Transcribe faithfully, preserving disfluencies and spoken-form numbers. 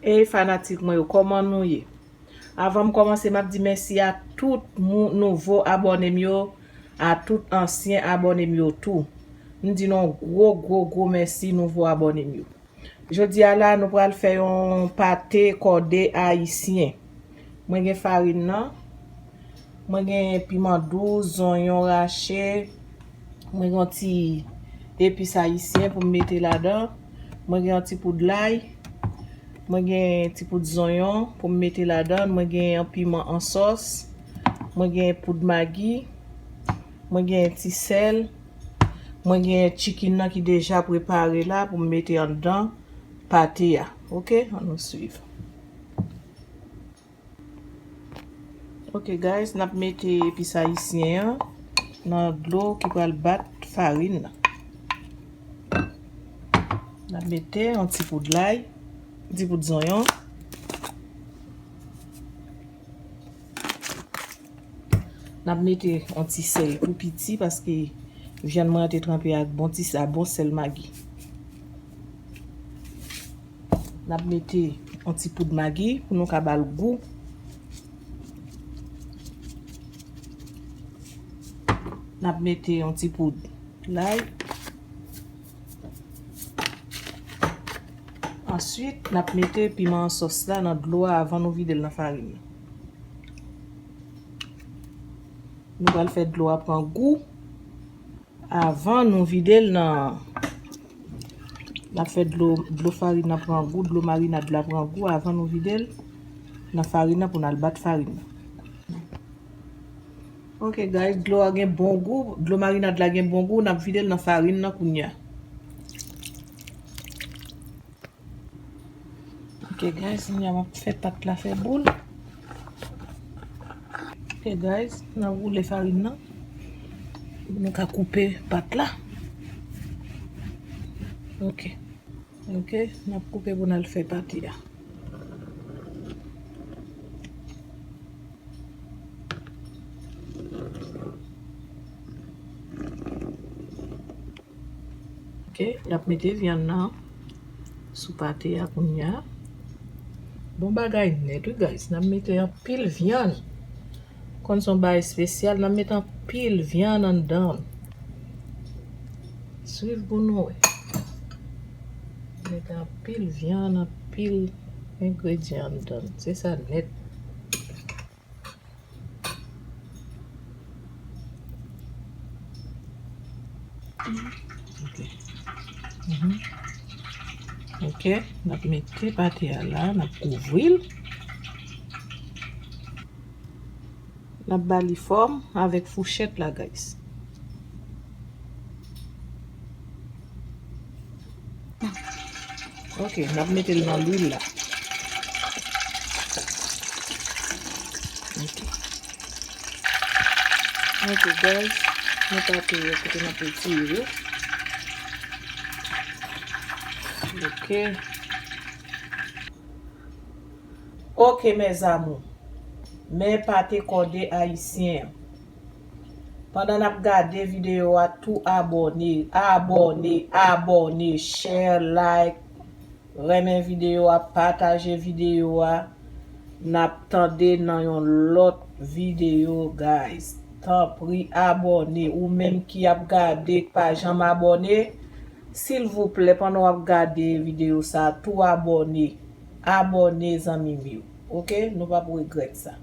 Ey fanatik mwen yo, kòman nou ye? Avan m kòmanse, m ap di mèsi a tout moun nouvo abòne m yo, a tout ansyen abòne m yo tou. M di nou yon gwo, gwo, gwo mèsi nouvo abòne m yo. Jodi a la, nou pral fè yon pate kòde ayisyen. Mwen gen farin nan, mwen gen piman dous, zonyon rache, mwen gen yon ti epis ayisyen pou m mete ladan, mwen gen yon ti poud lay, mwen gen ti poud zonyon pou m mete ladan, mwen gen yon piman an sòs, mwen gen poud magi, mwen gen ti sèl, mwen gen chicken nan ki deja prepare la pou m mete anndan pate a. Ok, ann nou swiv. Ok guys, n ap mete epis ayisyen an nan dlo ki pral bat farin nan. N ap mete yon ti poud lay, ti poud zonyon. N ap mete yon ti sèl tou piti paske vyann mwen an te tranpe ak bon ti sa, bon sèl magi. N ap mete yon ti poud magi pou nou ka ba l gou. N ap mete yon ti poud lay. Answit, n ap mete piman an sòs la nan dlo a avan nou vide l nan farin nan. Nou pral fè dlo a pran gou avan nou vide l nan, n ap fè dlo, dlo farin nan pran gou, dlo marinad la pran gou avan nou vide l nan farin nan pou n al bat farin nan. Ok guys, dlo a gen bon gou, dlo marinad la gen bon gou, n ap vide l nan farin nan kounye a. Ok guys, kounye a m ap fè pat la fè boul. Ok guys, n ap woule farin nan. Nou ka koupe pat la. Ok. Ok, n ap koupe pou n al fè pate a. Ok, n ap mete vyann nan sou pate a kounye a. Bon bagay nèt wi guys, n ap mete anpil vyann. Konn se yon bagay espesyal, n ap mete anpil vyann anndan l. Swiv pou nou wè. Mete anpil vyann, anpil engredyan anndan l. Se sa nèt. Ok. Mhm. Ok, n ap mete pate a la, n ap kouvri l. N ap ba li fòm avèk fouchèt la, guys. Ok, n ap mete l nan lwil la. Ok. Ok, guys, nou pate yo kote n ap retire yo. Ok. Ok, mes amours. Men pate kòde ayisyen an. Pandan n ap gade videyo a, tou abòne, abòne, abòne, share, like, renmen videyo a, pataje videyo a. N ap tande nan yon lòt videyo, guys. Tanpri, abòne. Ou menm ki ap gade, k pa janm abòne, silvouplè, pandan w ap gade videyo sa a, tou abòne. Abòne, zanmi m yo. Ok? Nou p ap regrèt sa.